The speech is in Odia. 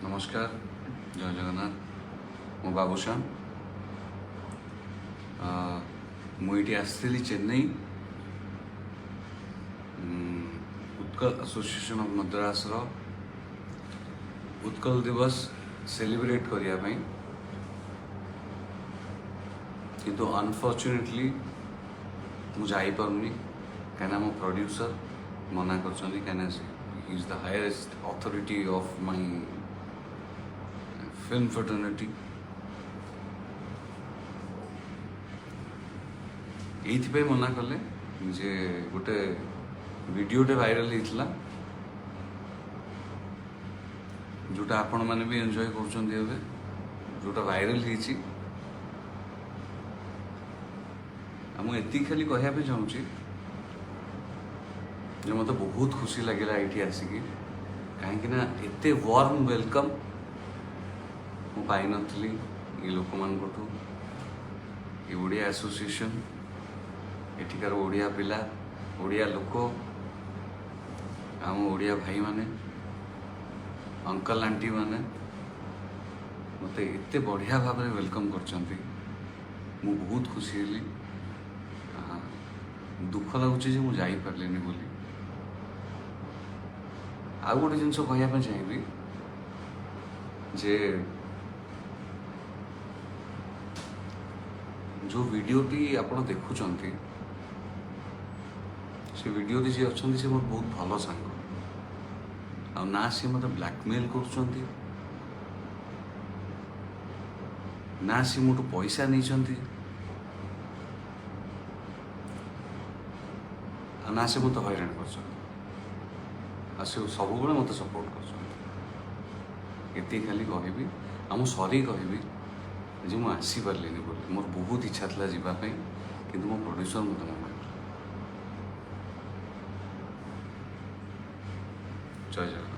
ନମସ୍କାର, ଜୟ ଜଗନ୍ନାଥ। ମୁଁ ବାବୁଶାନ। ମୁଁ ଏଇଠି ଆସିଥିଲି ଚେନ୍ନାଇ ଉତ୍କଳ ଆସୋସିଏସନ୍ ଅଫ୍ ମଦ୍ରାସର ଉତ୍କଳ ଦିବସ ସେଲିବ୍ରେଟ୍ କରିବା ପାଇଁ, କିନ୍ତୁ ଅନଫର୍ଚୁନେଟଲି ମୁଁ ଯାଇପାରୁନି, କାହିଁକିନା ମୋ ପ୍ରଡ୍ୟୁସର ମନା କରୁଛନ୍ତି, କାହିଁକିନା he is the highest authority of my film fraternity। ଏଇଥିପାଇଁ ମନା କଲେ ଯେ ଗୋଟେ ଭିଡ଼ିଓଟେ ଭାଇରାଲ ହେଇଥିଲା, ଯେଉଁଟା ଆପଣମାନେ ବି ଏନ୍ଜୟ କରୁଛନ୍ତି ଏବେ, ଯେଉଁଟା ଭାଇରାଲ ହେଇଛି। ଆଉ ମୁଁ ଏତିକି ଖାଲି କହିବା ପାଇଁ ଚାହୁଁଛି ଯେ ମୋତେ ବହୁତ ଖୁସି ଲାଗିଲା ଏଇଠି ଆସିକି, କାହିଁକିନା ଏତେ ୱାର୍ମ welcome ମୁଁ ପାଇନଥିଲି ଏ ଲୋକମାନଙ୍କଠୁ। ଏ ଓଡ଼ିଆ ଆସୋସିଏସନ୍, ଏଠିକାର ଓଡ଼ିଆ ପିଲା, ଓଡ଼ିଆ ଲୋକ, ଆମ ଓଡ଼ିଆ ଭାଇମାନେ, ଅଙ୍କଲ ଆଣ୍ଟି ମାନେ ମୋତେ ଏତେ ବଢ଼ିଆ ଭାବରେ welcome କରିଛନ୍ତି, ମୁଁ ବହୁତ ଖୁସି ହେଲି। ଦୁଃଖ ଲାଗୁଛି ଯେ ମୁଁ ଯାଇପାରିଲିନି ବୋଲି। ଆଉ ଗୋଟେ ଜିନିଷ କହିବା ପାଇଁ ଚାହିଁବି ଯେ ଯେଉଁ ଭିଡ଼ିଓଟି ଆପଣ ଦେଖୁଛନ୍ତି, ସେ ଭିଡ଼ିଓରେ ଯିଏ ଅଛନ୍ତି, ସେ ମୋର ବହୁତ ଭଲ ସାଙ୍ଗ। ଆଉ ନା ସିଏ ମୋତେ ବ୍ଲାକମେଲ୍ କରୁଛନ୍ତି, ନା ସିଏ ମୋଠୁ ପଇସା ନେଇଛନ୍ତି, ଆଉ ନା ସେ ମୋତେ ହଇରାଣ କରିଛନ୍ତି। ଆଉ ସେ ସବୁବେଳେ ମୋତେ ସପୋର୍ଟ କରୁଛନ୍ତି। ଏତିକି ଖାଲି କହିବି। ଆଉ ମୁଁ ସରି କହିବି ଯେ ମୁଁ ଆସିପାରିଲିନି ବୋଲି। ମୋର ବହୁତ ଇଚ୍ଛା ଥିଲା ଯିବା ପାଇଁ, କିନ୍ତୁ ମୋ ପ୍ରଡ୍ୟୁସର ମୋତେ ମନା କଲେ। ଜୟ ଜଗନ୍ନାଥ।